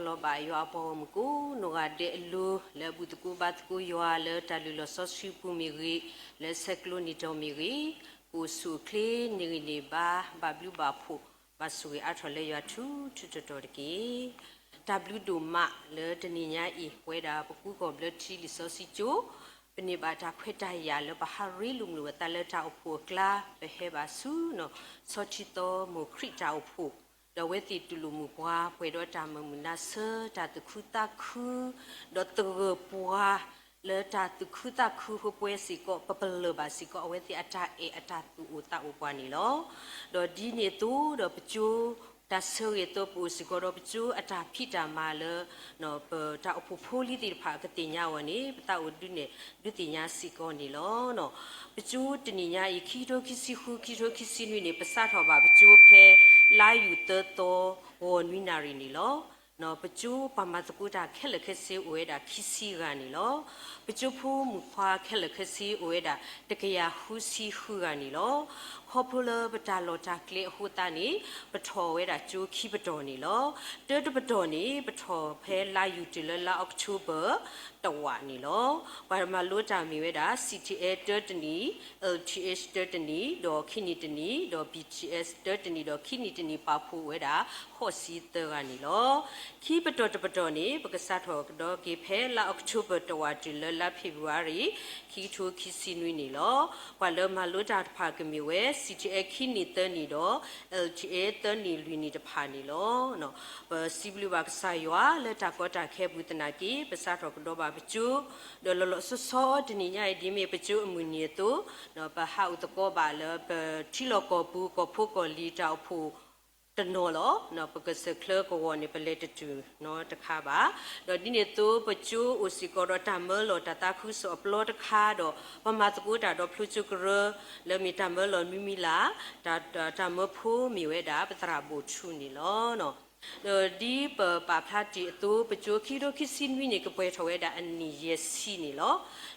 လီၤဘၣ်ယွၤအပှၤဂီၢ်မုၢ်ကိးနီၢ်ဂၤဒဲးအလိၤ လၢအဘူၣ်သကိးဘါသကိးယွၤ လၢတၢ်လုၢ်လီၢ်စီဆှံပူၤမ့ၢ်ဂ့ၤ, လၢဆဲးကျိးနံၣ်တီၢ်မ့ၢ်ဂ့ၤ, ကအိၣ်ဆူၣ်အိၣ်ချ့န့ၢ်ဂံၢ်န့ၢ်ဘါ ဘၣ်ဘျုးဘၣ်ဖှိၣ် ဘၣ်ဆိၣ်ဂ့ၤအါထီၣ်လၢယွၤထူထူတီတီတက့ၢ်. တၢ်ဘျုးဒိၣ်မးလၢတနံၤညါအံၤ ပဝဲဒၣ်ပကူကီၢ်ဘျၢထံလံာ်စီဆှံကၠိ ပန့ၢ်ဘၣ်တၢ်ခွဲးတၢ်ယာ်လၢပဟးရ့လိာ်မုာ်လိာ်ပသးလၢတၢ်အိၣ်ဖှိၣ်အကျါ ပဟဲဘၣ်ဆူ ဆီထံသီမိၢ်ခရံာ်တၢ်အိၣ်ဖှိၣ်, ဒီးအဝဲသ့ၣ်တူၢ်လိာ်မုာ်ပှၤ ပှဲၤဒီးတၢ်မုာ်မုာ်နါဆၢ တၢ်သူၣ်ခုသးခု, ဒီးသဂၢၢ်ပှၤ လၢတၢ်သူၣ်ခုသးခု ဟိပှဲၤစ့ၢ်ကီး ပပလၢၢ်ဘၣ်စ့ၢ်ကီး အဝဲသ့ၣ်အတၢ်အဲၣ်အတၢ်သူၣ်အိၣ်သးအိၣ်ပှၤန့ၣ်လီၤ. ဒီးဒ်န့ၣ်အသိးဒီးပကၠိ တၢ်ဆၢဂ့ၤအသိး ပအိၣ်စ့ၢ်ကီးဒီးပကၠိအတၢ်ဖံးတၢ်မၤလၢ ပတၢ်အိၣ်ဖှိၣ်ဖိလံၤသ့ၣ်တဖၣ်အကသ့ၣ်ညါအီၤန့ၣ် ပသးအိၣ်ဒုးနဲၣ် ဒုးသ့ၣ်ညါစ့ၢ်ကီးန့ၣ်လီၤ. ပကၠိတနံၤညါအံၤ ခံကထိခံဆံဃု ခံကထိခံဆံနွံန့ၣ် ပစးထီၣ်ဘၣ်ပကၠိဖဲ လါယူၤသၢသီ ဂီၤနွံနၣ်ရံၣ်န့ၣ်လီၤ. ပကၠိပှၤမၤသကိးတၢ်ခဲလၢာ်ခဲဆ့အိၣ်ဝဲဒၣ်ခံဆံဂၤန့ၣ်လီၤ. ပကၠိဖိမုၣ်ခွါခဲလၢာ်ခဲဆ့အိၣ်ဝဲဒၣ်တကယၤဃုဆံဃုဂၤန့ၣ်လီၤ. ခီဖျိလၢပတၢ်လီၢ်တၢ်ကျဲအဃိသတးန့ၣ် ပထီၣ်ဝဲဒၣ်ကၠိခံပတီၢ်န့ၣ်လီၤ. တၢတပတီၢ်န့ၣ် ပထီၣ်ဖဲလါယူၤတုၤလၢလါအီးကထိဘၢၣ် တဝာ်န့ၣ်လီၤ. ပှၤမၤလိတၢ်မ့ၢ်ဝဲဒၣ် C T S တၢတနံၣ်, L T H တၢတနံၣ် ဒီးခံနံၣ်တနံၣ်, ဒီး B T S တၢတနံၣ် ဒီးခံနံၣ်တနံၣ် ပာ်ဖှိၣ်ဝဲဒၣ် ဃိးဆံသၢဂၤန့ၣ်လီၤ. ခံပတီၢ်တပတီၢ်န့ၣ် ပကစးထီၣ်ကဒီးက့ၤဖဲလါအီးကထိဘၢၣ် တဝာ်တုၤလၢလါဖ့ၤဘြူၤအါရံၤ ခံကထိခံဆံနွံန့ၣ်လီၤ. ပှၤလၢမၤလိတၢ်တဖၣ်ကမ့ၢ်ဝဲ C T S ခံနံၣ်သၢနံၣ်ဒီး L T H သၢနံၣ်လွံၢ်နံၣ်တဖၣ်န့ၣ်လီၤ. ပစံးဘျုးဘၣ်ကစၢ်ယွၤလၢတၢ်ကီတၢ်ခဲအပူၤသနာ်က့ ပစးထီၣ်ကဒီးဘၣ်ပကၠိ, ဒီးလီၤလီၤဆီဆီတနံၤညါအံၤ ဒ်မ့ၢ်ပကၠိအမုၢ်နံၤအသိး ပဟးအိၣ်သကိးဘၣ်လၢပထံလီၢ်ကီၢ်ပူၤ ကီၢ်ဖိကီၢ်လံၤတၢ်အိၣ်ဖှိၣ်တနီၤလီၤ. ပကစၢၢ်ချၢကဝီၤန့ၣ် ပလဲၤတတုၤနီတခါဘၣ်. ဒီးဒ်န့ၣ်အသိး ပကၠိအိၣ်စ့ၢ်ကီးဒီးတၢ်မၢလီၤတၢ်သးခုစ့ၢ်အပျီတခါဒီး ပမၤသကိးတၢ်ဒီးဖျိကၠိကရၢ လၢမ့ၢ်တၢ်မၢလီၤနွံမံလၢ် တၢ် တၢ်မၢဖိမ့ၢ်ဝဲဒၣ် ပသရၣ်ဘိၣ်ထူန့ၣ်လီၤ. ဒီးဒ်ပပာ်ဖျါတ့ၢ်အသိး ပကၠိခံကထိခံဆံနွံန့ၣ် ကပှဲၤထီၣ်ဝဲဒၣ်အနံၣ်ယဲၢ်ဆံန့ၣ်လီၤ.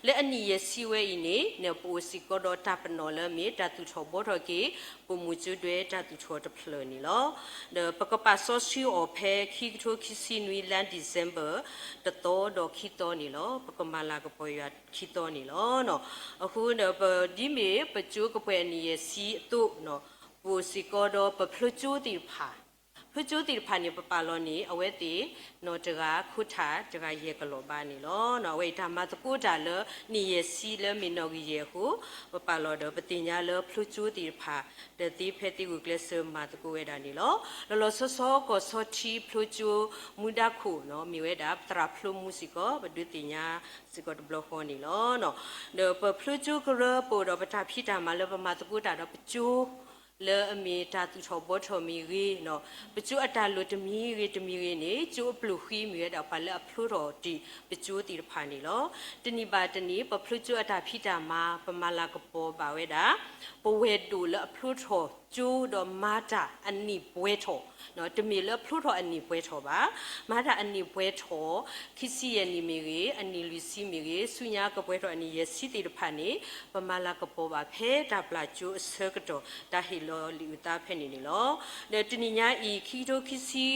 လၢအနံၣ်ယဲၢ်ဆံဝဲအံၤန့ၣ် ပအိၣ်စ့ၢ်ကီးဒီးတၢ်ပနီၣ်လၢမ့ၢ်တၢ်သူၣ်ထီၣ်ဘှီထီၣ်က့ၤ ပိာ်မုၣ်ကၠိဒွဲတၢ်သူၣ်ထီၣ်တဖျၢၣ်န့ၣ်လီၤ. ဒီးပကပာ်စီဆှံအီၤဖဲ ခံကထိခံဆံနွံ လါ December တသီဒီးခံသီန့ၣ်လီၤ. ပကမၤလၤကပီၤယွၤခံသီန့ၣ်လီၤ. အဃိဒီး ဒ်မ့ၢ်ပကၠိကပှဲၤအနံၣ်ယဲၢ်ဆံအသိး ပအိၣ်စ့ၢ်ကီးဒီးပဖျိကၠိသ့ၣ်တဖၣ်, ဖျိကၠိသ့ၣ်တဖၣ်န့ၣ် ပပာ်လီၤန့ၢ် အဝဲသ့ၣ်နီၢ်တဂၤ ခိၣ်ထၣ်တဂၤယဲၢ်ကလီၤဘၣ်န့ၣ်လီၤ. အဝဲအံၤတၢ်မၤသကိးတၢ်လၢနံၣ်ယဲၢ်ဆံလၢမ့ၢ်နီၣ်ဂံၢ်ယဲၢ်အဃိ ပပာ်လီၤဒီးပသ့ၣ်ညါလၢဖျိကၠိသ့ၣ်တဖၣ် ဒီးသ့ဖဲသ့ဂုာ်ကျဲးစၢးမၤသကိးဝဲဒၣ်န့ၣ်လီၤ. လီၤလီၤဆီဆီကီၢ်ဆီထံဖျိကၠိ မူဒါခိၣ် မ့ၢ်ဝဲဒၣ်ပသရၣ်ဖျိမူစ့ၢ်ကီး ပဒုးသ့ၣ်ညါစ့ၢ်ကီးတဘျီဃီန့ၣ်လီၤ. ဒီးပဖျိကၠိကရၢပအိၣ်ဒီးပတၢ်ဖံးတၢ်မၤလၢပမၤသကိးတၢ်ဒီးပကၠိ လၢအမ့ၢ်တၢ်သူၣ်ထီၣ်ဘှီထီၣ်မ့ၢ်ဂ့ၤ, ပကၠိအတၢ်လိၣ်တမံၤဂ့ၤတမံၤဂ့ၤန့ၣ် ကၠိအပျိၢ်ဃံမ့ၢ်ဝဲဒၣ်ပှၤလၢအဖျိထီၣ်တ့ၢ်ပကၠိသ့ၣ်တဖၣ်န့ၣ်လီၤ. တနံၣ်ဘၣ်တနံၣ် ပဖျိကၠိအတၢ်ဖံးတၢ်မၤ ပမၤလၤကပီၤဘၣ်ဝဲဒၣ် ပဝဲၢ်ဒိၣ်လၢအဖျိထီၣ်ကၠိဒီးမၤတၢ်အနံၣ်ပှဲၤထီၣ်, တမ့ၢ်လၢအဖျိထီၣ်အနံၣ်ပှဲၤထီၣ်ဘၣ်, မၤတၢ်အနံၣ်ပှဲၤထီၣ် ခံဆံယဲၢ်နံၣ်မ့ၢ်ဂ့ၤ, အနံၣ်လွံၢ်ဆံမ့ၢ်ဂ့ၤ, ဆူညါကပှဲၤထီၣ်အနံၣ်ယဲၢ်ဆံသ့ၣ်တဖၣ်န့ၣ် ပမၤလၤကပီၤဘၣ်ဖဲတၢ်ပျၢ်ကၠိအဆၢကတီၢ် တၢ်ဟ့ၣ်လီၤလံာ်အုၣ်သးဖဲန့ၣ်န့ၣ်လီၤ. ဒီးတနံၤညါအံၤ ခံကထိခံဆံ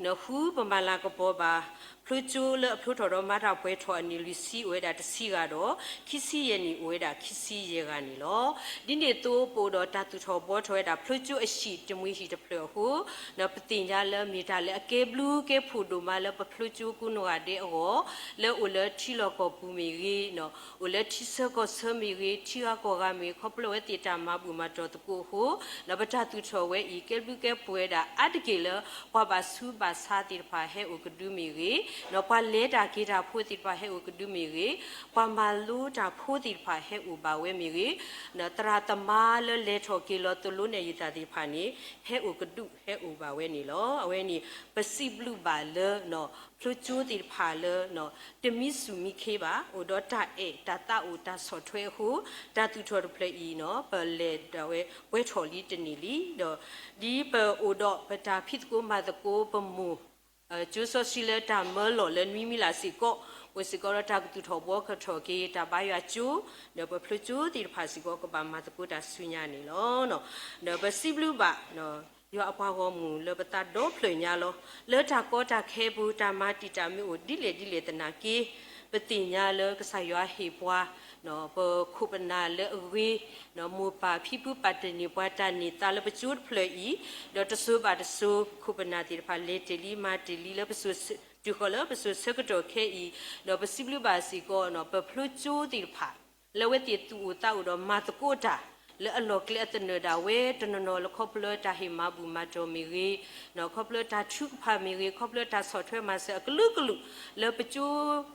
နဃု ပမၤလၤကပီၤဘၣ် ဖျိကၠိလၢအဖျိထီၣ်ဒီးမၤတၢ်ပှဲၤထီၣ်အနံၣ်လွံၢ်ဆံအိၣ်ဝဲဒၣ်တဆံဂၤဒီး ခံဆံယဲၢ်နံၣ်အိၣ်ဝဲဒၣ်ခံဆံယဲၢ်ဂၤန့ၣ်လီၤ. ဒ်န့ၣ်အသိး ပအိၣ်ဒီးတၢ်သူၣ်ထီၣ်ဘှီထီၣ်ဝဲဒၣ်ဖျိကၠိအဟံၣ်တမှံၤဟံၣ်တဖျၢၣ်အဃိ ပသ့ၣ်ညါလၢမ့ၢ်တၢ်လၢအကဲဘျုးကဲဖှိၣ်ဒိၣ်မးလၢပဖျိကၠိကိးနီၢ်ဂၤဒဲးအဂီၢ် လၢအိၣ်လၢထံလီၢ်ကီၢ်ပူၤမ့ၢ်ဂ့ၤ, အိၣ်လၢထံဆၢကီၢ်ဆၢမ့ၢ်ဂ့ၤ, ထံဂၤကီၢ်ဂၤမ့ၢ်ဂ့ၤ ခီဖျိအဝဲသ့ၣ်တၢ်မၤဘူၣ်မၤတီၢ်သကိးအဃိ ဒီးပတၢ်သူၣ်ထီၣ်ဝဲအံၤ ကဲဘျုးကဲဖှိၣ်ဝဲဒၣ်အါတက့ၢ်လၢ ပှၤဘၣ်ဆူးဘၣ်ဆါသ့ၣ်တဖၣ်ဟဲအိၣ်ကဒုမ့ၢ်ဂ့ၤ, ပှၤလဲၤတၢ်က့ၤတၢ်ဖိသ့ၣ်တဖၣ်ဟဲအိၣ်ကဒုမ့ၢ်ဂ့ၤ, ပှၤမၤလိတၢ်ဖိသ့ၣ်တဖၣ်ဟဲအိၣ်ဘၣ်ဝဲမ့ၢ်ဂ့ၤ, သရၣ်သမါလၢလဲၤထီၣ်က့ၤလီၤသိၣ်လိနဲၣ်ယသးသ့ၣ်တဖၣ်န့ၣ် ဟဲအိၣ်ကဒုဟဲအိၣ်ဘၣ်ဝဲန့ၣ်လီၤ. အဝဲန့ၣ် ပစံးဘျုးဘၣ်လၢ ဖျိကၠိသ့ၣ်တဖၣ်လၢ တမံစူၢ်မံခ့ဘၣ် အိၣ်ဒီးတၢ်အဲၣ်တၢ်သးအိၣ်တၢ်ဆီၣ်ထွဲအဃိ တၢ်သူၣ်ထီၣ်တဖျၢၣ်အံၤ ပလဲၤဒၣ်ဝဲပှဲၤထီၣ်လံတနံၣ်လံ. ဒီးဒ်ပအိၣ်ဒီးပတၢ်ဖံးသကိးမၤသကိးပမိၢ် ကၠိစီဆှံလၢတၢ်မၢလီၢ်လၢနွံမံလၢ်စ့ၢ်ကီး အိၣ်စ့ၢ်ကီးဒီးတၢ်ကသူၣ်ထီၣ်ဘှီထီၣ်က့ၤ တၢ်ဘါယွၤကၠိ ဒီးပဖျိကၠိသ့ၣ်တဖၣ်စ့ၢ်ကီး ကဘၣ်မၤသကိးတၢ်ဆူညါန့ၣ်လီၤ. ဒီးပစံးဘျုးဘၣ် ယွၤအပှၤဂီၢ်မုၢ်လၢပသးဒီဖျၢၣ်ညါလီၤ. လၢတၢ်ကီတၢ်ခဲပူၤ တၢ်မၤတံာ်တာ်မ့ၢ်အိၣ်ဒ်လဲၣ်ဒ်လဲၣ်သနာ်က့, ပသ့ၣ်ညါလၢကစၢ်ယွၤဟ့ၣ်ပှၤ ပခိၣ်ပနၢ်လၢအဂ့ၤ, မိၢ်ပၢ်ဖံဖုပာ်တ့ၢ်န့ၢ်ပှၤတၢ်န့ၢ်သါလၢပကၠိတဖျၢၣ်အံၤ, ဒီးတစိၤဘၣ်တစိၤ ခိၣ်ပနၢ်သ့ၣ်တဖၣ် လဲၤတ့ၢ်လံမၤတ့ၢ်လံလၢပစိၤဆၢ တုၤဃီၤလၢပစိၤဆၢကတီၢ်ခဲအံၤ, ဒီးပစံးဘျုးဘၣ်စ့ၢ်ကီး ပဖျိကၠိသ့ၣ်တဖၣ် လၢအဝဲသ့ၣ်သူၣ်အိၣ်သးအိၣ်ဒီးမၤသကိးတၢ် လၢအလီၢ်ကျဲအသနၢၣ်ဒၣ်ဝဲ တနီၤနီၤလၢခီဖျိတၢ်ဟ့ၣ်မၤဘူၣ်မၤတီၢ်မ့ၢ်ဂ့ၤ, ခီဖျိတၢ်ထုကဖၣ်မ့ၢ်ဂ့ၤ, ခီဖျိတၢ်ဆီၣ်ထွဲမၤစၢၤအကလုာ်ကလုာ် လၢပကၠိ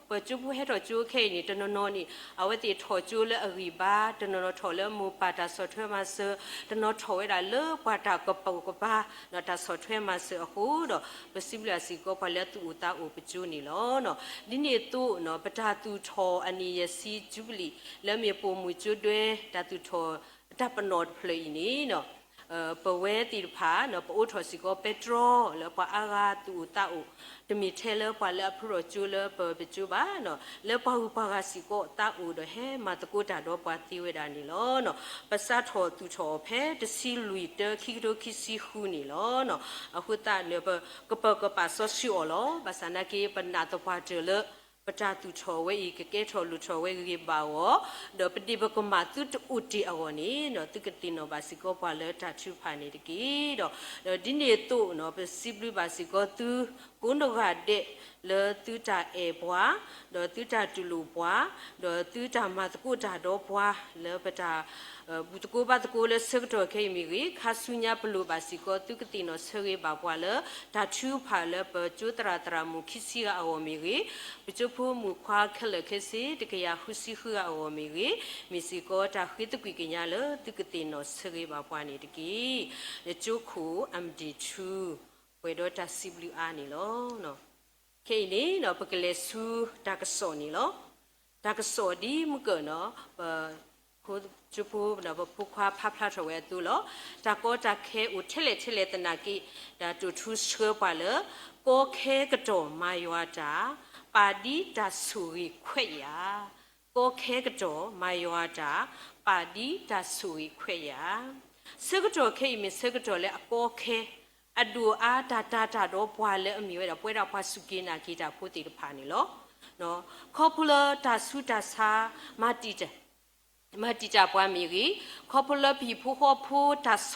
ပှၤကၠိဖိဟဲထီၣ်ကၠိခဲအံၤန့ၣ် တနီၤနီၤန့ၣ် အဝဲသ့ၣ်ထီၣ်ကၠိလၢအဂံၢ်ဘါ, တနီၤနီၤထီၣ်လၢမိၢ်ပၢ်တၢ်ဆီၣ်ထွဲမၤစၢၤ, တနီၤထီၣ်ဝဲဒၣ်လၢပှၤတၢ်ကပိာ်ကပၤ တၢ်ဆီၣ်ထွဲမၤစၢၤအဃိဒီး ပစံးဘျုးဘၣ်စ့ၢ်ကီးပှၤလၢအသူၣ်အိၣ်သးအိၣ်ပကၠိန့ၣ်လီၤ. ဒ်န့ၣ်အသိး ပတၢ်သူၣ်ထီၣ်အနံၣ်ယဲၢ်ဆံ jubilee လၢမ့ၢ်ပိာ်မုၣ်ကၠိဒွဲ တၢ်သူၣ်ထီၣ်အတၢ်ပနီၣ်တဖျၢၣ်အံၤန့ၣ် ပဝဲသ့ၣ်တဖၣ် ပအိးထီၣ်စ့ၢ်ကီးပဲတြီ လၢပှၤအါဂၤသူၣ်အိၣ်သးအိၣ်, တမ့ၢ်ထဲလၢပှၤလၢအဖုထီၣ်ကၠိလၢပကၠိဘၣ်, လၢပှၤဂုၤပှၤဂၤစ့ၢ်ကီးသးအိၣ်ဒီးဟဲမၤသကိးတၢ်ဒီးပှၤသ့ဝဲဒၣ်န့ၣ်လီၤ. ပစးထီၣ်သူၣ်ထီၣ်အီၤဖဲတဆံလွံၢ်တၢ ခံကထိခံဆံဃုန့ၣ်လီၤ. အဃိသတးန့ၣ် ပကပၢၤကပာ်စီဆှံအီၤလီၤ. ဘၣ်ဆၣ်သနာ်က့ ပနာ်သပှၢ်တၢၢ်လၢ ပတၢ်သူၣ်ထီၣ်ဝဲအံၤ ကကဲထီၣ်လိၣ်ထီၣ်ဝဲဂ့ၤဂ့ၤဘၣ်အဂီၢ်, ဒီးပဒ့ၣ်ပကမၣ်သုတအိၣ်တ့ၢ်အဂီၢ်န့ၣ် သုကသ့ၣ်နီၣ်ဘၣ်စ့ၢ်ကီးပှၤလၢတၢ်ထုကဖၣ်န့ၣ်တက့ၢ်. ဒီးဒ်န့ၣ်အသိး ပစံးဘျုးဘၣ်စ့ၢ်ကီးသု ကိးနီၢ်ဂၤဒဲး လၢသုတၢ်အဲၣ်ပှၤ, ဒီးသုတၢ်တူၢ်လိာ်ပှၤ, ဒီးသုတၢ်မၤသကိးတၢ်ဒီးပှၤ လၢပတၢ် ဘူၣ်သကိးဘါသကိးလၢဆၢကတီၢ်ခဲအံၤမ့ၢ်ဂ့ၤ, ခါဆူညါပလိၣ်ဘၣ်စ့ၢ်ကီး သုကသ့ၣ်နီၣ်ဆၢဂ့ၤဘၣ်ပှၤလၢ တၢ်ထုကဖၣ်လၢပကၠိသရၣ်သရၣ်မုၣ်ခံဆံဂၤအဂီၢ်မ့ၢ်ဂ့ၤ, ပကၠိဖိမုၣ်ခွါခဲလၢာ်ခဲဆ့ တကယၤဃုဆံဃုဂၤအဂီၢ်မ့ၢ်ဂ့ၤ, မ့ၢ်စ့ၢ်ကီးတၢ်ဃ့သကွံာ်ကညးလၢသုကသ့ၣ်နီၣ်ဆၢဂ့ၤဘၣ်ပှၤန့ၣ်တက့ၢ်. ယကၠိခိၣ် အမဒံၣ်ထူ ပှဲၤဒီးတၢ်စံးဘျုးအါန့ၣ်လီၤ. ခဲအံၤန့ၣ် ပကလဲၤဆူတၢ်ကစီၣ်န့ၣ်လီၤ. တၢ်ကစီၣ်ဒ်မုၢ်ကၢၢ်န့ၣ် ပ ဖိကၠိဖိ ပဖိခွါဖးဖျါထီၣ်ဝဲအသိးလီၤ. တၢ်ကီတၢ်ခဲအိၣ်ထဲလဲၣ်ထဲလဲၣ်သနာ်က့ တၢ်တိာ်ထူဆှၢပှၤလၢ ကီခဲကတီၢ်မၤယွၤတၢ် ပာ်ဒ်တၢ်ဆိၣ်ဂ့ၤခွဲးယာ်, ကီခဲကတီၢ်မၤယွၤတၢ် ပာ်ဒ်တၢ်ဆိၣ်ဂ့ၤခွဲးယာ်. ဆၢကတီၢ်ခဲအံၤမ့ၢ်ဆၢကတီၢ်လၢအကီခဲ အဒိၣ်အါတၢ်တာ်တၢ်ဒီးပှၤလၢအမ့ၢ်ဝဲဒၣ် ပဝဲဒၣ်ပှၤစူၢ်က့ၤနာ်က့ၤတၢ်ဖိသ့ၣ်တဖၣ်န့ၣ်လီၤ. ခီဖျိလၢတၢ်ဆူးတၢ်ဆါ မၤတံာ် မၤတံာ်တာ်ပှၤမ့ၢ်ဂ့ၤ, ခီဖျိလၢပဟံၣ်ဖိဃီဖိတၢ်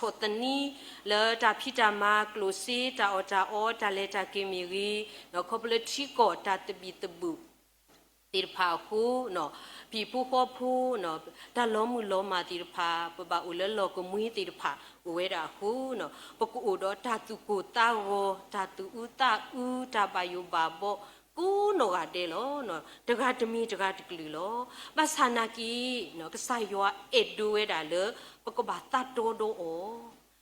ဆီၣ်သနံး လၢတၢ်ဖံးတၢ်မၤကျိၣ်စ့ တၢ်အီၣ်တၢ်အီ တၢ်လဲၤတၢ်က့ၤမ့ၢ်ဂ့ၤ, ဒီးခီဖျိလၢထံကီၢ်တၢ်သဘံၣ်သဘုၣ် သ့ၣ်တဖၣ်အဃိ, ပဟံၣ်ဖိဃီဖိ တၢ်လီၤမုၢ်လီၤမၢ်သ့ၣ်တဖၣ် ပဘၣ်အိၣ်လၢလီၢ်ကမှံသ့ၣ်တဖၣ် အိၣ်ဝဲဒၣ်အဃိ, ပကအိၣ်ဒီးတၢ်သူၣ်ကိၢ်သးဂီၤ, တၢ်သူၣ်အုးသးအုး, တၢ်ဘၣ်ယိၣ်ဘၣ်ဘီ ကိးနီၢ်ဂၤဒဲးလီၤ. တဂၤတမံၤတဂၤတကလုာ်လီၤ. ဘၣ်ဆၣ်နာ်က့ ကစၢ်ယွၤအဲၣ်ဒိးဝဲဒၣ်လၢ ပကဘၣ်သးတီဒီးအီ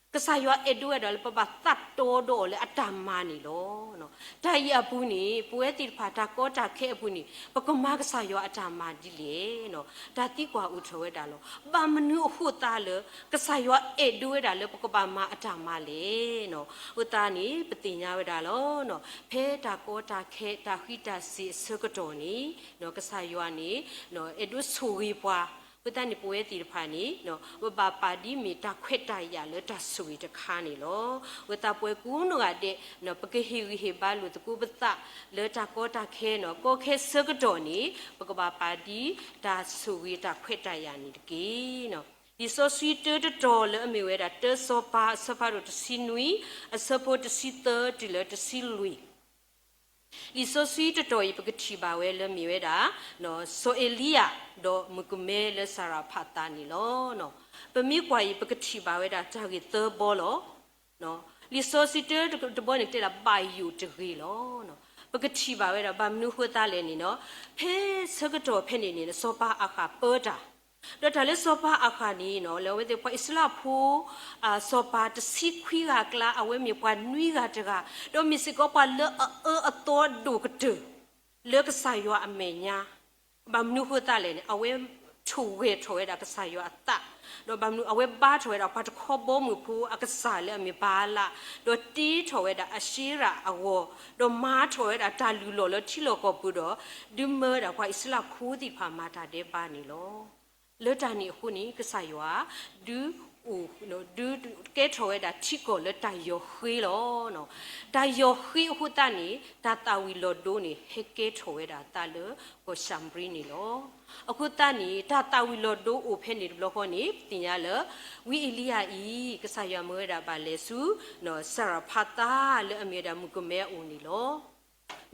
ၤ, ကစၢ်ယွၤအဲၣ်ဒိးဝဲဒၣ်လၢပဘၣ်သးတီဒီးအီၤလၢအတၢ်မၤန့ၣ်လီၤ. တၢ်အံၤအပူၤန့ၣ် ပဝဲသ့ၣ်တဖၣ်တၢ်ကီတၢ်ခဲအပူၤန့ၣ် ပကမၤကစၢ်ယွၤအတၢ်မၤဒ်လဲၣ်. တၢ်သံကွၢ်အိၣ်ထီၣ်ဝဲဒၣ်လီၤ. ဘၣ်မနုၤအဃိသတးလၢ ကစၢ်ယွၤအဲၣ်ဒိးဝဲဒၣ်လၢပကဘၣ်မၤအတၢ်မၤလဲၣ်. အဃိသတးန့ၣ် ပသ့ၣ်ညါဝဲဒၣ်လီၤ. ဖဲတၢ်ကီတၢ်ခဲ တၢ်ဃံးတၢ်စ့ၤအဆၢကတီၢ်န့ၣ် ကစၢ်ယွၤန့ၣ် အဲၣ်ဒိးဆိၣ်ဂ့ၤပှၤ, အဃိသတးန့ၣ် ပဝဲသ့ၣ်တဖၣ်န့ၣ် ပဘၣ်ပာ်ဒ်မ့ၢ်တၢ်ခွဲးတၢ်ယာ်လၢတၢ်ဆိၣ်ဂ့ၤတခါန့ၣ်လီၤ. အဃိသတးပဝဲကိးနီၢ်ဂၤဒဲး ပကဟ့ၣ်ဂံၢ်ဟ့ၣ်ဘါလိာ်သကိးပသး လၢတၢ်ကီတၢ်ခဲန့ၣ် ကီခဲဆၢကတီၢ်န့ၣ် ပကဘၣ်ပာ်ဒ်တၢ်ဆိၣ်ဂ့ၤတၢ်ခွဲးတၢ်ယာ်န့ၣ်တက့ၢ်. လံာ်စီဆှံတၢတတီၤလၢအမ့ၢ်ဝဲဒၣ် တၢစီၤပၤ အဆၢဖးဒိၣ်တဆံနွံ အဆၢဖိတဆံသၢတုၤလၢတဆံလွံၢ် လံာ်စီဆှံတတီၤအံၤ ပကထံၣ်ဘၣ်ဝဲလၢမ့ၢ်ဝဲဒၣ် စီၤအ့လံယၤ ဒီးမုၣ်ကမဲလၢစၤရၤဖးသးန့ၣ်လီၤ. ပမ့ၢ်ကွၢ်အံၤ ပကထံၣ်ဘၣ်ဝဲဒၣ်တၢ်ဂ့ၢ်သၢဘီလီၤ. လံာ်စီဆှံတၢတဘီန့ၣ်တဲဒၣ် ဘၣ်ယိၣ်တဂ့ၤလီၤ. ပကထံၣ်ဘၣ်ဝဲဒၣ် ဘၣ်မနုၤဃိသးလဲၣ်န့ၣ် ဖဲဆၢကတီၢ်ဖဲန့ၣ်န့ၣ် စီၤပၤအၤဃၣ်ပၢတၢ် ဒီးတၢ်လၢစီၤပၤအၤဃၣ်န့ၣ် လၢအဝဲသ့ၣ်ပှၤအံၣ်စရ့လးဖိ စီၤပၤတဆံခွံဂၤအကျါ အဝဲမ့ၢ်ပှၤနွံဂၤတဂၤ, ဒီးမ့ၢ်စ့ၢ်ကီးပှၤလၢအအၢအသီဒိၣ်ကတၢၢ် လၢကစၢ်ယွၤအမဲာ်ညါ, ဘၣ်မနုၤဃိသးလဲၣ်န့ၣ် အဝဲထိၣ်ဂဲၤထီၣ်ဝဲဒၣ်ကစၢ်ယွၤအသး, ဒီးဘၣ်မနုၤအဝဲဘါထီၣ်ဝဲဒၣ်ပှၤတခီဘီမုၢ်ဖိအကစၢ်လၢအမ့ၢ်ဘၤအလး, ဒီးတ့ထီၣ်ဝဲဒၣ်အၤၡ့ရးအဂီၤ, ဒီးမၤထီၣ်ဝဲဒၣ်တၢ်လုၢ်လီၢ်လၢထံလီၢ်ကီၢ်ပူၤဒီး ဒုးမၢဝဲဒၣ်ပှၤအံၣ်စရ့လးဖိသ့ၣ်တဖၣ်မၤတၢ်ဒဲးဘးန့ၣ်လီၤ. လၢတၢ်န့ၣ်အဃိန့ၣ် ကစၢ်ယွၤ ဒုး အိၣ်ဒုးကဲထီၣ်ဝဲဒၣ်ထံကီၢ်လၢတၢ်ယီၢ်ဃ့လီၤ. တၢ်ယီၢ်ဃ့အဃိသတးန့ၣ် တၢ်သၣ်ဝံၤလီၤဒိန့ၣ် ဟဲကဲထီၣ်ဝဲဒၣ်သးလၢကီၢ်ၡၤမရံန့ၣ်လီၤ. အဃိသတးန့ၣ် တၢ်သၣ်ဝံၤလီၤဒိအိၣ်ဖဲန့ၣ်တဘျီဃီန့ၣ် ပသ့ၣ်ညါလၢ ဝံအ့လံယၤအံၤ ကစၢ်ယွၤမၢဝဲဒၣ်ဘၣ်လဲၤဆူ စၤရဖးသးလၢအမ့ၢ်ဝဲဒၣ်မုၣ်ကမဲအအိၣ်န့ၣ်လီၤ.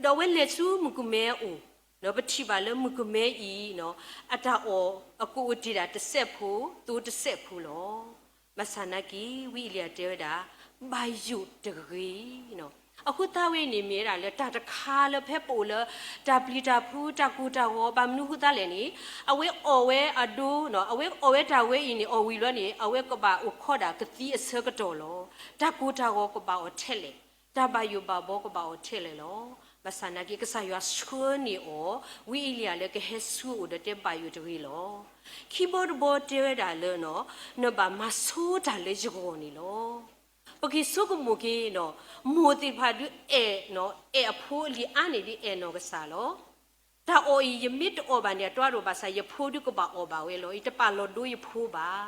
ဒီးအဝဲလဲၤဆူမုၣ်ကမဲအအိၣ်, ပထံၣ်ဘၣ်လၢမုၣ်ကမဲအံၤ အတၢ်အီၣ်အကအိၣ်တ့ၢ်ဒၣ်တစဲးဖိ, သိတစဲးဖိလီၤ. ဘၣ်ဆၣ်နာ်က့ ဝံအ့လံယၤတဲဝဲဒၣ် ဘၣ်ယိၣ်တဂ့ၤ. အဃိသတးဝဲအံၤန့ၣ်မ့ၢ်ဝဲဒၣ်လၢတၢ်တခါလၢဖဲပအိၣ်လၢ တၢ်ပျံၤတၢ်ဖုး တၢ်ကိၢ်တၢ်ဂီၤ ဘၣ်မနုၤအဃိသတးလဲၣ်န့ၣ် အဝဲအီၣ်ဝဲအဒိ, အဝဲအီၣ်ဝဲတၢ်ဝဲအံၤန့ၣ် အီၣ်ဝံၤလီၤန့ၣ် အဝဲကဘၣ်အိၣ်ခိးဒၣ်ကသံအဆၢကတီၢ်လီၤ. တၢ်ကိၢ်တၢ်ဂီၤကဘၣ်အီၤထဲလဲၣ်, တၢ်ဘၣ်ယိၣ်ဘၣ်ဘီကဘၣ်အီၤထဲလဲၣ်လီၤ. ဘၣ်ဆၣ်နာ်က့ ကစၢ်ယွၤဆှၢန့ၢ်အီၤ ဝံအ့လံယၤလၢကဟဲဆူအအိၣ်ဒီးတဲဘၣ်ယိၣ်တဂ့ၤလီၤ. ခံဘီတဘီတဲဝဲဒၣ်လၢ နဘၣ်မၤဆိတၢ်လၢယဂီၢ်န့ၣ်လီၤ. ပက့ၤဆိကမိၣ်က့ၤ မိၢ်သ့ၣ်တဖၣ်ဒုးအဲၣ်, အဲၣ်အဖိအလံၤအါန့ၢ်ဒ်အဲၣ်နီၢ်ကစၢ်လီၤ. တၢ်အီၣ်အံၤ ယမ့ၢ်တအီၣ်ဘၣ်န့ၣ် အတြီတအိၣ်ဘၣ်ဆၣ် ယဖိဒုးကဘၣ်အီၣ်ဘၣ်ဝဲလီၤ. ယတပာ်လီၤဒိယဖိဘၣ်.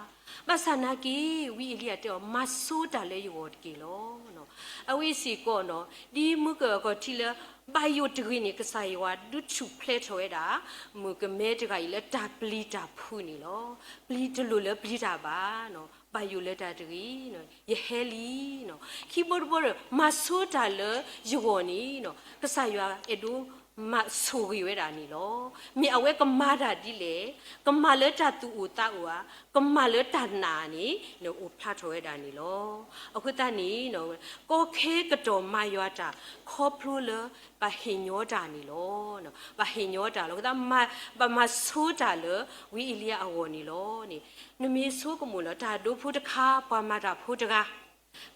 ဘၣ်ဆၣ်နာ်က့ ဝံအ့လံယၤတဲအီၤ မၤဆိတၢ်လၢယဂီၢ်တက့ၢ်လီၤ. အဝဲစ့ၢ်ကီး ဒ်မုၢ်ကၢၢ်အခီၣ်ထံးလၢ ဘၣ်ယိၣ်တဂ့ၤန့ၣ် ကစၢ်ယွၤဒုးထူၣ်ဖျဲးထီၣ်ဝဲဒၣ် မုၣ်ကမဲတဂၤအံၤလၢတၢ်ပျံၤတၢ်ဖုးန့ၣ်လီၤ. ပျံၤတလိၣ်လၢပျံၤတၢ်ဘၣ်, ဘၣ်ယိၣ်လၢတၢ်တဂ့ၤ, ယဟဲလံ. ခံဘီတဘီဒီး မၤဆိတၢ်လၢယဂီၢ်န့ၣ် ကစၢ်ယွၤအဲၣ်ဒိးမၤဆိၣ်ဂ့ၤဝဲဒၣ်န့ၣ်လီၤ. မ့ၢ်အဝဲကမၤတၢ်ဒ်လဲၣ်, ကမၤလၢတၢ်သူၣ်အိၣ်သးအိၣ်ဧါ, ကမၤလၢတၢ်နာ်န့ၣ် အိၣ်ဖျါထီၣ်ဝဲဒၣ်န့ၣ်လီၤ. အဃိသတးန့ၣ် ကီခဲကတီၢ်မၤယွၤတၢ် ခီဖျိလၢဘၣ်ဟ့ၣ်ညီတၢ်န့ၣ်လီၤ. ဘၣ်ဟ့ၣ်ညီတၢ်လီၤ. အဃိသတး ဘၣ်မၤဆိတၢ်လၢ ဝံအ့လံယၤအဂီၢ်န့ၣ်လီၤန့ၣ်, နမ့ၢ်ဆိကမိၣ်လီၤ တၢ်ဒိဖိတခါ ပှၤမၤတၢ်ဖိတဂၤ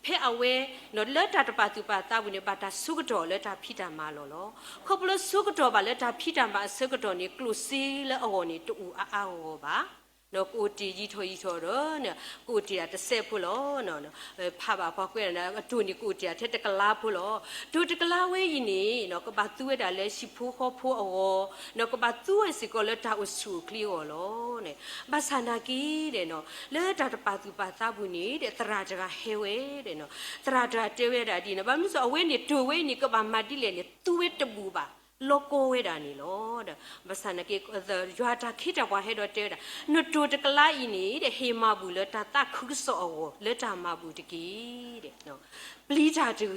ဖဲအဝဲ လၢတၢ်တပာ်သူၣ်ပာ်သးပူၤန့ၣ် ဘၣ်တၢ်ဆိကတီၢ်လၢတၢ်ဖံးတၢ်မၤလီၤလီၤ. ခီဖျိဆိကတီၢ်ဘၣ်လၢတၢ်ဖံးတၢ်မၤအဆၢကတီၢ်န့ၣ် ကျိၣ်စ့လၢအဂီၢ်န့ၣ် တအိၣ်အါအါဂီၢ်ဂီၢ်ဘၣ်. ကအိၣ်တ့ၢ်ယံာ်ထီၣ်ယံာ်ထီၣ်ဒီး ကအိၣ်တ့ၢ်ဒၣ်တစဲးဖိလီၤ. ဖးဘၣ်ပှၤကွဲးဒၣ် အတိၢ်န့ၣ်ကအိၣ်တ့ၢ်ဒၣ်ထဲတကလးဖိလီၤ. တိၢ်တကလးဝဲအံၤန့ၣ် ကဘၣ်သူဝဲဒၣ်လၢဟံၣ်ဖိဃီဖိအဂီၢ်, ကဘၣ်သူဝဲစ့ၢ်ကီးလၢတၢ်အိၣ်ဆူၣ်အိၣ်ချ့အဂီၢ်လီၤ. ဘၣ်ဆၣ်နာ်က့ လၢတၢ်တပာ်သူၣ်ပာ်သးပူၤန့ၣ် သရၣ်တဂၤဟဲဝဲ, သရၣ်တဂၤတဲဝဲဒၣ်ဒ်န့ၣ် ဘၣ်မနုၤစိၤအဝဲန့ၣ် တိၢ်ဝဲအံၤန့ၣ် ကဘၣ်မၤဒ်လဲၣ်န့ၣ် သူဝဲတဘူၣ်ဘၣ် လီၤကီဝဲဒၣ်န့ၣ်လီၤ. ဘၣ်ဆၣ်နာ်က့ ယွၤတၢ်ခ့တၢ်ပှၤဟဲဒီးတဲဝဲဒၣ် နတိၢ်တကလးအံၤန့ၣ် ဟ့ၣ်မၤဘူၣ်လၢတၢ်သးခုကစီၣ်အဂီၢ် လၢတၢ်မၤဘူၣ်တက့ၢ်. ပျံၤတၢ်တဂ့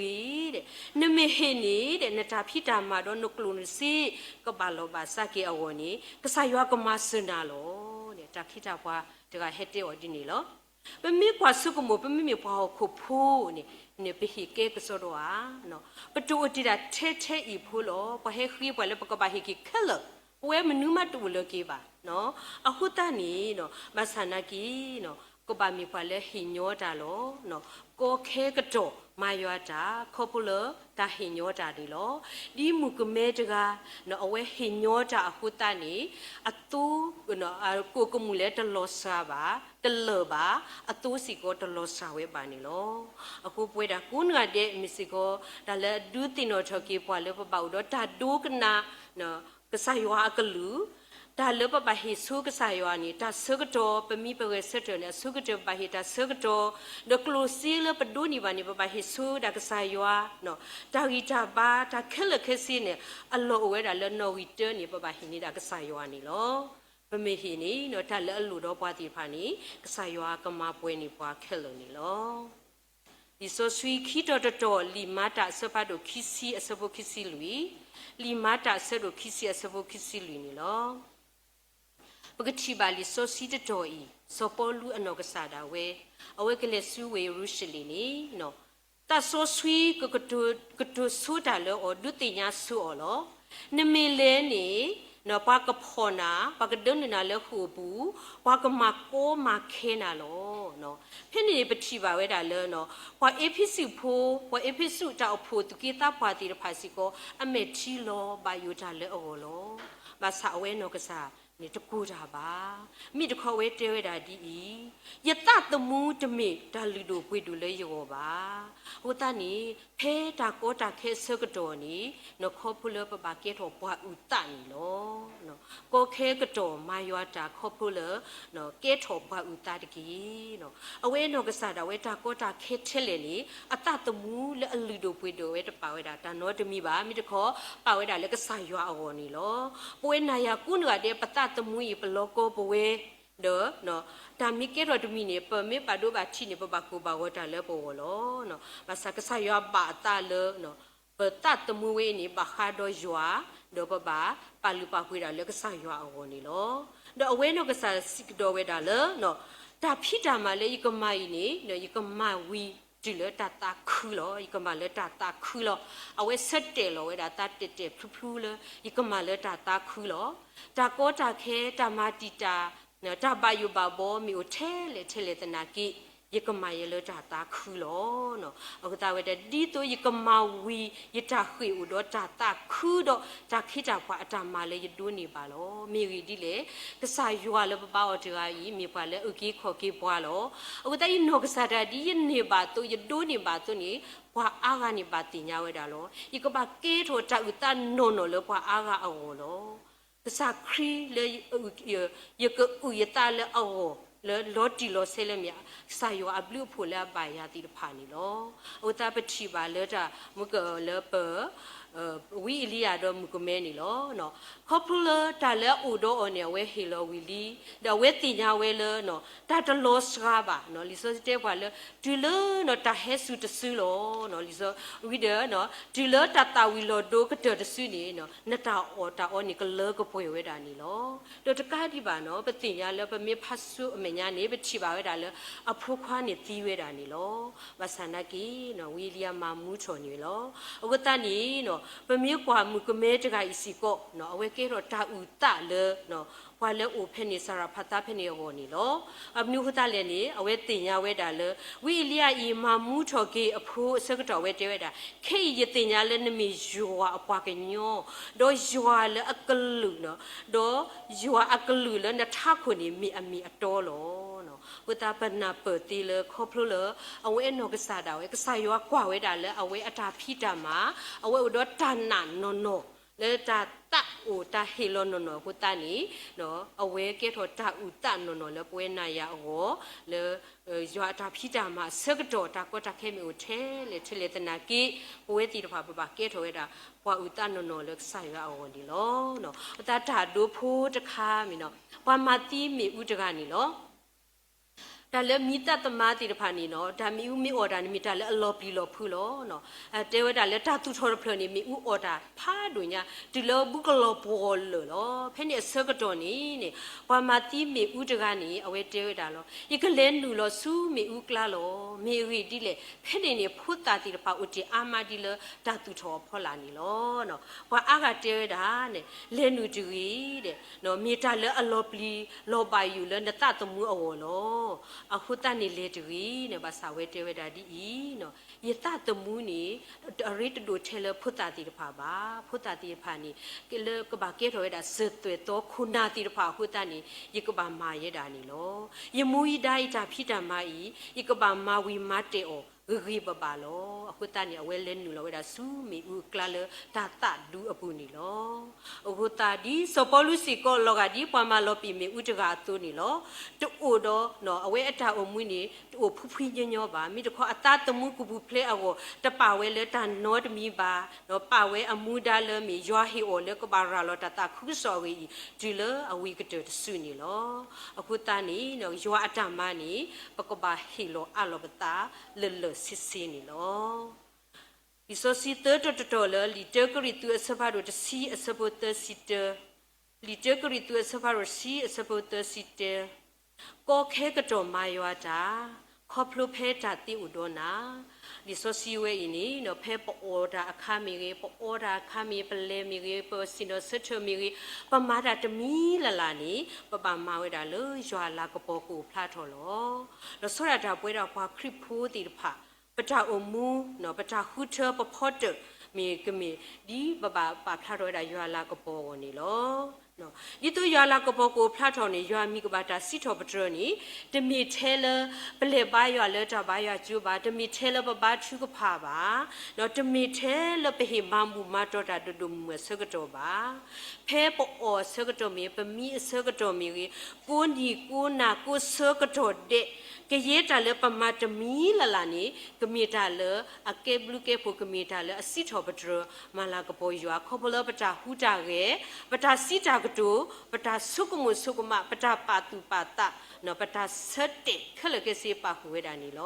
ၤ, နမ့ၢ်ဟ့ၣ်န့ၣ် နတၢ်ဖံးတၢ်မၤဒီးနကျိၣ်နစ့ ကဘၣ်လီၤဘၣ်စးက့ၤအဂီၢ်န့ၣ် ကစၢ်ယွၤကမၤစၢၤနၤလီၤ. တၢ်ခ့တၢ်ပှၤတဂၤဟဲတဲအီၤဒ်န့ၣ်လီၤ. ပမ့ၢ်ကွၢ်ဆိကမိၣ် ပမ့မ့ၢ်ပှၤဟီၣ်ခိၣ်ဖိန့ၣ် ပဟ့ၣ်ကဲကစီဒီဧါ. ပတအိၣ်တ့ၢ်ဒၣ်ထဲထဲအံၤဖိလီၤ. ပှၤဟဲဃ့ပှၤလၢပကဘၣ်ဟ့ၣ်က့ၤခဲလၢာ်, ပဝဲမနုၤမးတအိၣ်လၢၤက့ၤဘၣ်. အဃိသတးန့ၣ် ဘၣ်ဆၣ်နာ်က့ ကဘၣ်မ့ၢ်ပှၤလၢဟ့ၣ်ညီတၢ်လီၤ. ကီခဲကတီၢ်မၤယွၤတၢ် ခီဖျိလၢတၢ်ဟ့ၣ်ညီတၢ်န့ၣ်လီၤ. ဒ်မုၣ်ကမဲတဂၤ အဝဲဟ့ၣ်ညီတၢ်အဃိသတးန့ၣ် အသိ ကိၣ်ကမူၣ်လဲၣ်တလီၤစှၤဘၣ်, တလၢာ်ဘၣ်, အသိစ့ၢ်ကီးတလီၤစှၤဝဲဘၣ်န့ၣ်လီၤ. အဃိပဝဲဒၣ်ကိးဂၤဒဲး မ့ၢ်စ့ၢ်ကီး တၢ်လၢအဒုးသ့ၣ်နီၣ်ထီၣ်က့ၤပှၤလၢပဘၣ်အိၣ်ဒီးတၢ်ဒိကနၣ် ကစၢ်ယွၤအကလုၢ်, တၢ်လၢပဘၣ်ဟ့ၣ်ဆိကစၢ်ယွၤန့ၣ် တၢ်ဆၢကတီၢ် ပမံပဂဲၤဆၢထၢၣ်န့ၣ် အဆိကတၢၢ်ပဘၣ်ဟ့ၣ်တၢ်ဆၢကတီၢ်, ဒီးကျိၣ်စ့လၢပဒိးန့ၢ်ဘၣ်န့ၣ် ပဘၣ်ဟ့ၣ်ဆိဒၣ်ကစၢ်ယွၤ, တၢ်ဂံၢ်တၢ်ဘါ တၢ်ခဲလၢာ်ခဲဆ့န့ၣ် အလီၢ်အိၣ်ဝဲဒၣ်လၢနီၣ်ဂံၢ်တၢန့ၣ် ပဘၣ်ဟ့ၣ်န့ၢ်ဒၣ်ကစၢ်ယွၤန့ၣ်လီၤ. ပမ့ၢ်ဟ့ၣ်န့ၣ် တၢ်လၢအလိၣ်ဒီးပှၤသ့ၣ်တဖၣ်န့ၣ် ကစၢ်ယွၤကမၤပှဲၤန့ၢ်ပှၤခဲလၢာ်န့ၣ်လီၤ. လံာ်စီဆှံခံတီၤတတီၤ လံာ်မၤတၢ်အဆၢဖးဒိၣ်ခံဆံအဆၢဖိခံဆံလွံၢ်, လံာ်မၤတၢ်အဆၢဒိၣ်ခံဆံအဆၢဖိခံဆံလွံၢ်န့ၣ်လီၤ. ပကထံၣ်ဘၣ်လံာ်စီဆှံတတီၤအံၤ စီၤပီလူးအနီၢ်ကစၢ်ဒၣ်ဝဲ အဝဲကလဲၤဆူဝ့ၢ်ယရူၤၡလ့ၣ်န့ၣ် သးစီဆှံ ကတိၤဆိတၢ်လၢအီၤ ဒုးသ့ၣ်ညါဆိအီၤလီၤ. နမ့ၢ်လဲၤန့ၣ် ပှၤကဖီၣ်နၤ, ပှၤကဒၢနုာ်နၤလၢဃိာ်အပူၤ, ပှၤကမၤကီမၤခဲနၤလီၤ. ဖဲန့ၣ်န့ၣ် ပထံၣ်ဘၣ်ဝဲဒၣ်လၢ ပှၤအ့းဖ့းစူးဖိ, ပှၤအ့းဖ့းစူးတၢ်အိၣ်ဖှိၣ်သူၣ်က့သးပှၢ်သ့ၣ်တဖၣ်စ့ၢ်ကီး အမဲာ်ထံလီၤဘၣ်ယိၣ်တၢ်လၢအဂီၢ်လီၤ. ဘၣ်ဆၣ်အဝဲနီၢ်ကစၢ် တကိၢ်တၢ်ဘၣ်. မ့ၢ်တခီအဝဲတဲဝဲဒၣ်ဒ်အံၤ, ယသးသမူတမ့ၢ်တၢ်လုၢ်ဒိၣ်ပှ့ၤဒိၣ်လၢယဂီၢ်ဘၣ်. အဃိသတးန့ၣ် ဖဲတၢ်ကီတၢ်ခဲအဆၢကတီၢ်န့ၣ် ခီဖျိလၢပဘၣ်ကဲထီၣ်ပှၤအုၣ်သးန့ၣ်လီၤ. ကီခဲကတီၢ်မၤယွၤတၢ်ခီဖျိလၢ ကဲထီၣ်ပှၤအုၣ်သးတက့ၢ်. အဝဲနီၢ်ကစၢ်ဒၣ်ဝဲတၢ်ကီတၢ်ခဲထဲလဲၣ်န့ၣ် အသးသမူလၢအလုၢ်ဒိၣ်ပှ့ၤဒိၣ်ဝဲတပာ်ဝဲဒၣ်တၢ်နီတမံၤဘၣ်. မ့ၢ်တခီ ပာ်ဝဲဒၣ်လၢကစၢ်ယွၤအဂီၢ်န့ၣ်လီၤ. ပဝဲနၤယၤကိးနဂၤဒဲး ပသးသမူအံၤ ပလီၤကီပဝဲ ဒီး တၢ်မ့ၢ်ကဲထီၣ်တမံၤန့ၣ် ပမ့ၢ်ဘၣ်ဒိဘၣ်ထံးန့ၣ် ပဘၣ်ကိၢ်ဘၣ်ဂီၤတၢ်လၢပဂီၢ်လီၤ. ဘၣ်ဆၣ်ကစၢ်ယွၤဘၣ်အသးလၢ ပသးသမူဝဲအံၤန့ၣ် ဘၣ်ဃးဒီးယွၤ, ဒီးပဘၣ်ပာ်လုၢ်ပာ်ပှ့ၤဒၣ်လၢကစၢ်ယွၤအဂီၢ်န့ၣ်လီၤ. ဒီးအဝဲနီၢ်ကစၢ်စံးကဒီးဝဲဒၣ်လၢ တၢ်ဖံးတၢ်မၤလၢယကမၤအံၤန့ၣ် ယကမၤဝံၤတုၤလၢတၢ်သးခုလီၤ. ယကမၤလၢတၢ်သးခုလီၤ. အဝဲဆၢတဲာ်လီၤဝဲဒၣ်သးတဲာ်တဲာ်ဖျုဖျုလၢ ယကမၤလၢတၢ်သးခုလီၤ. တၢ်ကီတၢ်ခဲ တၢ်မၤတံာ်တာ် တၢ်ဘၣ်ယိၣ်ဘၣ်ဘီမ့ၢ်အိၣ်ထဲလဲၣ်ထဲလဲၣ်သနာ်က့ ယကမၤယဲလၢတၢ်သးခုလီၤ. အဃိသတးဝဲဒၣ် ဒ်သိးယကမၤဝံၤ ယတၢ်ဃ့ၢ်အိၣ်ဒီးတၢ်သးခုဒီး တၢ်ခ့တၢ်ပှၤအတၢ်မၤလၢယဒိးန့ၢ်ဘၣ်လီၤ. မ့ၢ်ဂ့ၢ်ဒ်လဲၣ်, ကစၢ်ယွၤလၢပဘါအီၤတဂၤအံၤ မ့ၢ်ပှၤလၢအအုၣ်က့ၤခီၣ်က့ၤပှၤလီၤ. အဃိသတးယနီၢ်ကစၢ်တဂၤ ဒ်ယန့ၢ်ဘၣ်အသိး ယဒိးန့ၢ်ဘၣ်အသိးန့ၣ် ပှၤအါဂၤန့ၣ်ဘၣ်သ့ၣ်ညါဝဲဒၣ်လီၤ. ယကဘၣ်ကဲထီၣ်တၢ်အုၣ်သးနီၢ်နီၢ်လၢပှၤအါဂၤအဂီၢ်လီၤ. ကစၢ်ခရံာ်လၢ ယကအုၣ်ယသးလၢအဂီၢ် လၢလီၤတံၢ်လီၤဆဲးလၢမ့ၢ် ကစၢ်ယွၤအဘျုးအဖှိၣ်လၢအဘၣ်ယၤသ့ၣ်တဖၣ်န့ၣ်လီၤ. အဃိသတးပထံၣ်ဘၣ်လၢတၢ် မုၢ်ကလၢပ ဝံအ့လံယၤဒီးမုၣ်ကမဲန့ၣ်လီၤ. ခီဖျိလၢတၢ်လၢအအိၣ်ဒီးအီၤန့ၣ် အဝဲဟ့ၣ်လီၤဝံၤလံ, ဒီးအဝဲသ့ၣ်ညါဝဲလၢ တၢ်တလီၤစှၤဘၣ်. လံာ်စီဆှံတဲပှၤလၢ တုၤလၢတၢ်ဟဲစူၤတစုလီၤ. လံာ်စီဆှံဝံၤဒီး တုၤလၢတၢ်သၣ်ဝံၤလီၤဒိကတၢၢ်တစုန့ၣ် နတၢ်အီၣ်တၢ်အီန့ၣ်ကလၢကပှဲၤဝဲဒၣ်န့ၣ်လီၤ. ဒီးတကးဒံးဘၣ်နီၤ ပသ့ၣ်ညါလၢပမ့ၢ်ဖးဆူအမဲာ်ညါန့ၣ် ပထံၣ်ဘၣ်ဝဲဒၣ်လၢ အဖိခွါန့ၣ်သံဝဲဒၣ်န့ၣ်လီၤ. ဘၣ်ဆၣ်နာ်က့ ဝံအ့လံယၤမၤမူထီၣ်န့ၣ်လီၤ. အဃိသတးန့ၣ် ပမ့ၢ်ကွၢ်မုၣ်ကမဲတဂၤအံၤစ့ၢ်ကီး အဝဲကဲထီၣ်တၢ်အုၣ်သးလၢ ပှၤလၢအိၣ်ဖဲန့ၣ် စၤရၤဖးသးဖဲန့ၣ်အဂီၢ်န့ၣ်လီၤ. အမနုၤအဃိသတးလဲၣ်န့ၣ် အဝဲသ့ၣ်ညါဝဲဒၣ်လၢ ဝံအ့လံယၤအံၤ မၤမူထီၣ်က့ၤအဖိအဆၢကတီၢ် အဝဲတဲဝဲဒၣ်, ခဲအံၤယသ့ၣ်ညါလၢနမ့ၢ်ယွၤအပှၤကညီ, ဒီးယွၤလၢအကလုာ်, ဒီးယွၤအကလုာ်လၢနထးခိၣ်န့ၣ် မ့ၢ်အမ့ၢ်အတီလီၤ. အဃိသတးပနၢ်ပၢၢ်သ့လၢခီဖျိလၢ အဝဲအနီၢ်ကစၢ်ဒၣ်ဝဲ ကစၢ်ယွၤကွၢ်ဝဲဒၣ်လၢအဝဲအတၢ်ဖံးတၢ်မၤ, အဝဲအိၣ်ဒီးတၢ်နာ်နီၢ်နီၢ် လၢတၢ်သးအိၣ်တၢ်ဟ့ၣ်လီၤနီၢ်နီၢ်အဃိသတးန့ၣ် အဝဲကဲထီၣ်တၢ်အုၣ်သးနီၢ်နီၢ်လၢပဝဲနၤယၤအဂီၢ်, လၢ ယွၤအတၢ်ဖံးတၢ်မၤအဆၢကတီၢ် တၢ်ကီတၢ်ခဲမ့ၢ်အိၣ်ထဲလဲၣ်ထဲလဲၣ်သနာ်က့ ပဝဲသ့ၣ်တဖၣ်ပဘၣ်ကဲထီၣ်ဝဲဒၣ် ပှၤအုၣ်သးနီၢ်နီၢ်လၢကစၢ်ယွၤအဂီၢ်န့ၣ်လီၤ. အသးတၢ်ဒိဖိတခါမ့ၢ်နီၤ ပှၤမၤသံမ့ၣ်အူတဂၤန့ၣ်လီၤ. တၢ်လၢမံသးသမါသ့ၣ်တဖၣ်န့ၣ်နီၤ တၢ်မ့ၣ်အူမ့ၢ်အီၣ်တၢ်န့ၣ် မ့ၢ်တၢ်လၢအလီၤပျံၤလီၤဖုးလီၤ. တဲဝဲဒၣ်လၢတၢ်သူၣ်ထီၣ်တဖျၢၣ်န့ၣ် မ့ၣ်အူအီၣ်တၢ်ဖးဒိၣ်ညါ တုၤလၢဘူကလီၤပှီၤလၢာ်လီၤ. ဖဲန့ၣ်အဆၢကတီၢ်န့ၣ်န့ၣ် ပှၤမၤသံမ့ၣ်အူတဂၤန့ၣ် အဝဲတဲဝဲဒၣ်လီၤ. ယကလဲၤနုာ်လီၤဆူမ့ၣ်အူကျါလီၤ. မ့ၢ်အဂ့ၢ်ဒ်လဲၣ်, ဖဲန့ၣ်န့ၣ် ဖိသၣ်သ့ၣ်တဖၣ်အိၣ်တ့ၢ်အါမးဒ်လၢတၢ်သူၣ်ထီၣ်အဖီလာ်န့ၣ်လီၤ. ပှၤအါဂၤတဲဝဲဒၣ်န့ၣ် လဲၤနုာ်တဂ့ၤဒီး မ့ၢ်တၢ်လၢအလီၤပျံၤလီၤဘၣ်ယိၣ်လၢနသးသမူအဂီၢ်လီၤ. အဃိသတးန့ၣ်လဲၤတဂ့ၤန့ၣ် ဘၣ်ဆၣ်ဝဲတဲဝဲဒၣ်ဒ်အံၤ, ယသးသမူန့ၣ် အရ့တဒိၣ်ထဲလၢဖိသၣ်သ့ၣ်တဖၣ်ဘၣ်. ဖိသၣ်သ့ၣ်တဖၣ်န့ၣ် လၢကဘၣ်ကဲထီၣ်ဝဲဒၣ်စၢၤသွဲၣ်သီခိၣ်နၢ်သ့ၣ်တဖၣ်အဃိသတးန့ၣ် ယကဘၣ်မၤယဲဒၣ်န့ၣ်လီၤ. ယမိၢ်ယဒါအံၤတၢ်ဖံးတၢ်မၤအံၤ ယကဘၣ်မၤဝံၤမၤတဲာ်အီၤ ဂ့ၤဂ့ၤဘၣ်ဘၣ်လီၤ. အဃိသတးန့ၣ် အဝဲလဲၤနုာ်လီၤဝဲဒၣ်ဆူမ့ၣ်အူအကျါလၢတၢ်သးဒူအပူၤန့ၣ်လီၤ. အဃိသတးဒ်စီၤပီလူးစ့ၢ်ကီး လီၤဂာ်ဒ်ပှၤမၤလီၤပံာ်မ့ၣ်အူတဂၤအသိးန့ၣ်လီၤ. တအိၣ်ဒီး အဝဲအတၢ်အိၣ်မူန့ၣ် တအိၣ်ဖှံဖှံညီညီဘၣ်. မ့ၢ်တခီအသးသမူကပူၤဖျဲးအဂီၢ် တပာ်ဝဲလၢတၢ်နီတမံၤဘၣ်, ဒီးပာ်ဝဲအမူဒါလၢမ့ၢ်ယွၤဟ့ၣ်အီၤလၢကဘၣ်ရၤလီၤတၢ်သးခုကစီၣ်အဂ့ၢ်အံၤ တုၤလၢအဝံၤကတၢၢ်တစုန့ၣ်လီၤ. အဃိသတးန့ၣ် ယွၤအတၢ်မၤန့ၣ် ပကဘၣ်ဟ့ၣ်လီၤအးလီၤပသးလၢာ်လၢာ်ဆ့ဆ့န့ၣ်လီၤ. လံာ်စီဆှံသၢတီၤတတီၤလၢ လံာ်တၢကရံၣ်သူးအဆၢဖးဒိၣ်တဆံအဆၢဖိသၢဆံတၢ, လံာ်တၢကရံၣ်သူးအဆၢဖးဒိၣ်တဆံအဆၢဖိသၢဆံတၢ, ကီခဲကတီၢ်မၤယွၤတၢ်, ခီဖျိဖဲတၢ်သ့အိၣ်ဒီးနၤ, လံာ်စီဆှံဝဲအံၤန့ၣ် ဖဲပအီၣ်တၢ်အခါမ့ၢ်ဂ့ၤ, ပအီတၢ်အခါမ့ၢ်ဂ့ၤ, ပလဲၤမ့ၢ်ဂ့ၤ, ပဆ့ၣ်နီၤဆၢထၢၣ်မ့ၢ်ဂ့ၤ, ပမၤတၢ်တမံၤလၢ်လၢ်န့ၣ် ပဘၣ်မၤဝဲဒၣ်လၢယွၤအလၤကပီၤကအိၣ်ဖျါထီၣ်လီၤ. ဒီးဆီဒၣ်တၢ်ပဝဲဒၣ်ပှၤခရံာ်ဖိသ့ၣ်တဖၣ် ပတၢ်အိၣ်မူ, ပတၢ်ဃုထၢပဖီတၢၣ်မ့ၢ်ကမ့ၢ် ဒ်ပဘၣ်ပာ်ဖျါထီၣ်ဝဲဒၣ်ယွၤအလၤကပီၤအဂီၢ်န့ၣ်လီၤ. ဒ်သိးယွၤလၤကပီၤကအိၣ်ဖျါထီၣ်န့ၣ် ယွၤအမံၤကဘၣ်တၢ်စံးထီၣ်ပတြၢၤန့ၣ် တမ့ၢ်ထဲလၢ ပလဲၤဘါယွၤလၢတၢ်ဘါယွၤကၠိဘၣ်, တမ့ၢ်ထဲလၢပဘါထုကဖၣ်ဘၣ်, ဒီးတမ့ၢ်ထဲလၢပဟ့ၣ်မၤဘူၣ်မၤတီၤတၢ်ဒိၣ်ဒိၣ်မုၢ်မုၢ်အဆၢကတီၢ်ဘၣ်. ဖဲပအီၣ်အဆၢကတီၢ်မ့ၢ်ဂ့ၤ, ပမံအဆၢကတီၢ်မ့ၢ်ဂ့ၤ, ကိးနံၤကိးနၤ ကိးဆၢကတီၢ်ဒဲး, ကယဲၢ်တၢ်လၢပမၤတမံၤလၢ်လၢ်န့ၣ် ကမ့ၢ်တၢ်လၢအကဲဘျုးကဲဖှိၣ်, ကမ့ၢ်တၢ်လၢအစံးထီၣ်ပတြၢၤ မၤလၤကပီၤယွၤ ခီဖျိလၢပတၢ်ဟူးတၢ်ဂဲၤ, ပတၢ်စံးတၢ်ကတိၤ, ပတၢ်ဆိကမိၣ်ဆိကမး, ပတၢ်ပာ်သူၣ်ပာ်သး, ပတၢ်ဆၢတဲာ်ခဲလၢာ်ခဲဆ့ပာ်ဃုာ်ဝဲဒၣ်န့ၣ်လီ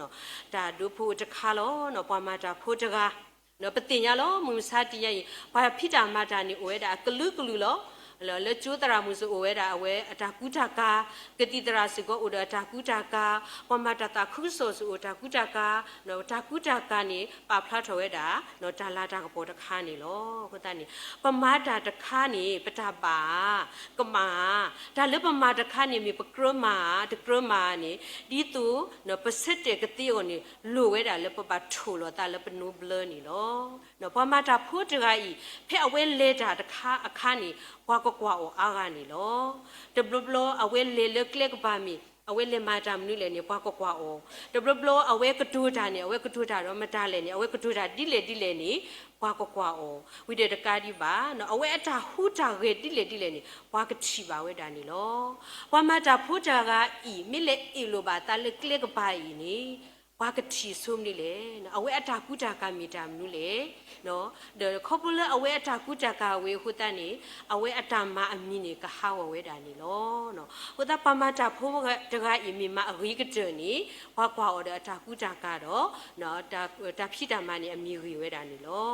ၤ. တၢ်ဒိဖိတခါလီၤ. ပှၤမၤတၢ်ဖိတဂၤ ပသ့ၣ်ညါလီၤ. မုၢ်မဆါတနံၤအံၤ ပှၤဖံးတၢ်မၤတၢ်န့ၣ်အိၣ်ဝဲဒၣ်အကလုာ်ကလုာ်လီၤ. လၢကၠိသရၣ်မုၣ်စ့ၢ်အိၣ်ဝဲဒၣ်အဝဲအတၢ်ကူတၢ်ကၤ, ကသံၣ်သရၣ်စ့ၢ်ကီးအိၣ်ဒီးအတၢ်ကူတၢ်ကၤ, ပှၤမၤတၢ်သးခုကစီၣ်စ့ၢ်အိၣ်တၢ်ကူတၢ်ကၤ, တၢ်ကူတၢ်ကၤန့ၣ် ပာ်ဖျါထီၣ်ဝဲဒၣ် တၢ်လၤတၢ်ကပီၤတခါန့ၣ်လီၤ. အဃိသတးန့ၣ် ပမၤတၢ်တခါန့ၣ် ပတၢ်ဘၣ်ဧါ, ကမၣ်ဧါ, တၢ်လၢပမၤတခါန့ၣ်မ့ၢ်ပကြၢးမၤဧါ, တကြၢးမၤဧါန့ၣ် ဒ်သိး ပဆၢတဲာ်ကသ့အဂီၢ်န့ၣ် လိၣ်ဝဲဒၣ်လၢပဘၣ်ထိၣ်လီၤသးလၢပနိဘျၢန့ၣ်လီၤ. ပှၤမၤတၢ်ဖိတဂၤအံၤ ဖဲအဝဲလဲၤတၢ်တခါအခါန့ၣ် ပှၤကကွၢ်အီၤအါဂၤန့ၣ်လီၤ. တဘျီဘျီအဝဲလဲၤလၢကျဲကပၤမ့ၢ် အဝဲလဲၤမၤတၢ်မနုၤလဲၣ်န့ၣ် ပှၤကကွၢ်အီၤ, တဘျီဘျီအဝဲကတိၤတၢ်န့ၣ် အဝဲကတိၤတၢ်ဒီးမတၤလဲၣ်န့ၣ် အဝဲကတိၤတၢ်ဒ်လဲၣ်ဒ်လဲၣ်န့ၣ် ပှၤကကွၢ်အီၤ, ဝံၤဒီးတကးဒံးဘၣ် အဝဲအတၢ်ဟူးတၢ်ဂဲၤဒ်လဲၣ်ဒ်လဲၣ်န့ၣ် ပှၤကထံၣ်ဘၣ်ဝဲဒၣ်န့ၣ်လီၤ. ပှၤမၤတၢ်ဖိတဂၤအံၤ မ့ၢ်လဲၤအ့ၣ်လိာ်ဘၣ်သးလၢကျဲကပၤအံၤန့ၣ် ပှၤကထံၣ်ဆိမနုၤလဲၣ်, အဝဲအတၢ်ကူတၢ်ကၤမ့ၢ်တၢ်မနုၤလဲၣ်, ဒီးခီဖျိလၢအဝဲအတၢ်ကူတၢ်ကၤဝဲအဃိသတးန့ၣ် အဝဲအတၢ်မၤအမံၤန့ၣ် ကဟးဂီၤဝဲဒၣ်န့ၣ်လီၤ. အဃိသတးပှၤမၤတၢ်ဖိတဂၤအံၤမ့ၢ်မၤအဂ့ၤကတၢၢ်န့ၣ် ပှၤကွၢ်အီၤဒီးအတၢ်ကူတၢ်ကၤဒီး တၢ်ဖံးတၢ်မၤန့ၣ် အမံၤဂ့ၤဝဲဒၣ်န့ၣ်လီၤ.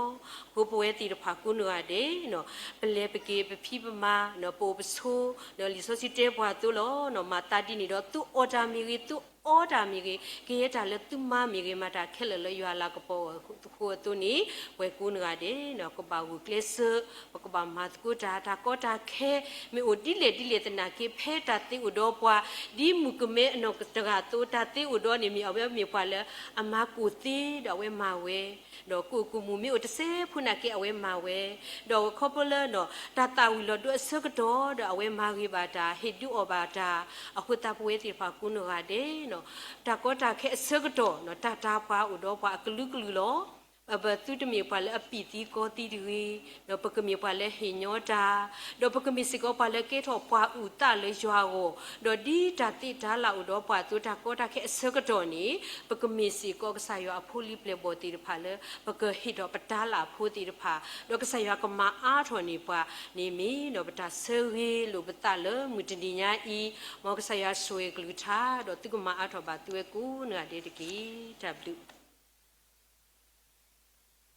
ဖိပဝဲသ့ၣ်တဖၣ်ကိးနီၢ်ဂၤဒဲး ပလဲၤပက့ၤပဖံးပမၤ ပအိၣ်ပဆိး လံာ်စီဆှံတဲပှၤအသိးလီၤ. မၤသးဒ်န့ၣ်ဒီး သုအီၣ်တၢ်မ့ၢ်ဂ့ၤ သုအီတၢ်မ့ၢ်ဂ့ၤ ကယဲၢ်တၢ်လၢသုမၤမ့ၢ်ဂ့ၤ မၤတၢ်ခဲလၢာ်လၢယွၤလၤကပီၤအဃိအသိးန့ၣ် ပဝဲကိးနီၢ်ဂၤဒဲး ကဘၣ်ဂုာ်ကျဲးစၢး ပကဘၣ်မၤသကိးတၢ် တၢ်ကီတၢ်ခဲ မ့ၢ်အိၣ်ဒ်လဲၣ်ဒ်လဲၣ်သနာ်က့ ဖဲတၢ်သ့အိၣ်ဒီးပှၤ ဒ်မုၣ်ကမဲအနီၢ်တဂၤအသိး တၢ်သ့အိၣ်ဒီးန့ၣ်မ့ၢ် အဝဲမ့ၢ်ပှၤလၢအမၤကိၢ်သ့ ဒီးအဝဲမၤဝဲ ဒီးကိၣ်ကမူၣ်မ့ၢ်အိၣ်တစဲးဖိနာ်က့ အဝဲမၤဝဲ, ဒီးခီဖျိလၢ တၢ်သၣ်ဝံၤလီၤဒိအဆၢကတီၢ် ဒီးအဝဲမၤဂ့ၤဘၣ်တၢ် ဟ့ၣ်ဒုးအီၣ်ဘၣ်တၢ် အဃိသတးပဝဲသ့ၣ်တဖၣ်ကိးနီၢ်ဂၤဒဲး တၢ်ကီတၢ်ခဲအဆၢကတီၢ် တၢ်တၢ်ပှၤအိၣ်ဒီးပှၤအကလုာ်ကလုာ်လီၤ. အဘၣ်သုတမ့ၢ်ပှၤလၢအပံာ်သံကီသံတဂ့ၤ, ဒီးပကမ့ၢ်ပှၤလၢဟ့ၣ်ညီတၢ်, ဒီးပကမ့ၢ်စ့ၢ်ကီးပှၤလၢကဲထီၣ်ပှၤအုၣ်သးလၢယွၤအဂီၢ်, ဒီးဒ်တၢ်သ့တၢ်လၢ်အိၣ်ဒီးပှၤအသိး တၢ်ကီတၢ်ခဲအဆၢကတီၢ်န့ၣ် ပကမ့ၢ်စ့ၢ်ကီးကစၢ်ယွၤအဖိလံၤပျဲၢ်ဘီၣ်သ့ၣ်တဖၣ်လၢ ပကဟ့ၣ်ထီၣ်ပတၢ်လၢ်အဖိသ့ၣ်တဖၣ်, ဒီးကစၢ်ယွၤကမၤအါထီၣ်န့ၢ်ပှၤန့ၣ်မ့ၢ်ဒီးပတၢ်ဆၢဂ့ၤလိာ်ပသးလၢမုၢ်တနံၤညါအံၤ, မ်ကစၢ်ယွၤဆိၣ်ဂ့ၤကလုၢ်ကထါ ဒီးသုကမၤအါထီၣ်ဘၣ်သုဝဲကိးနီၢ်ဂၤဒဲးတက့ၢ်. တၢ်ဘျုး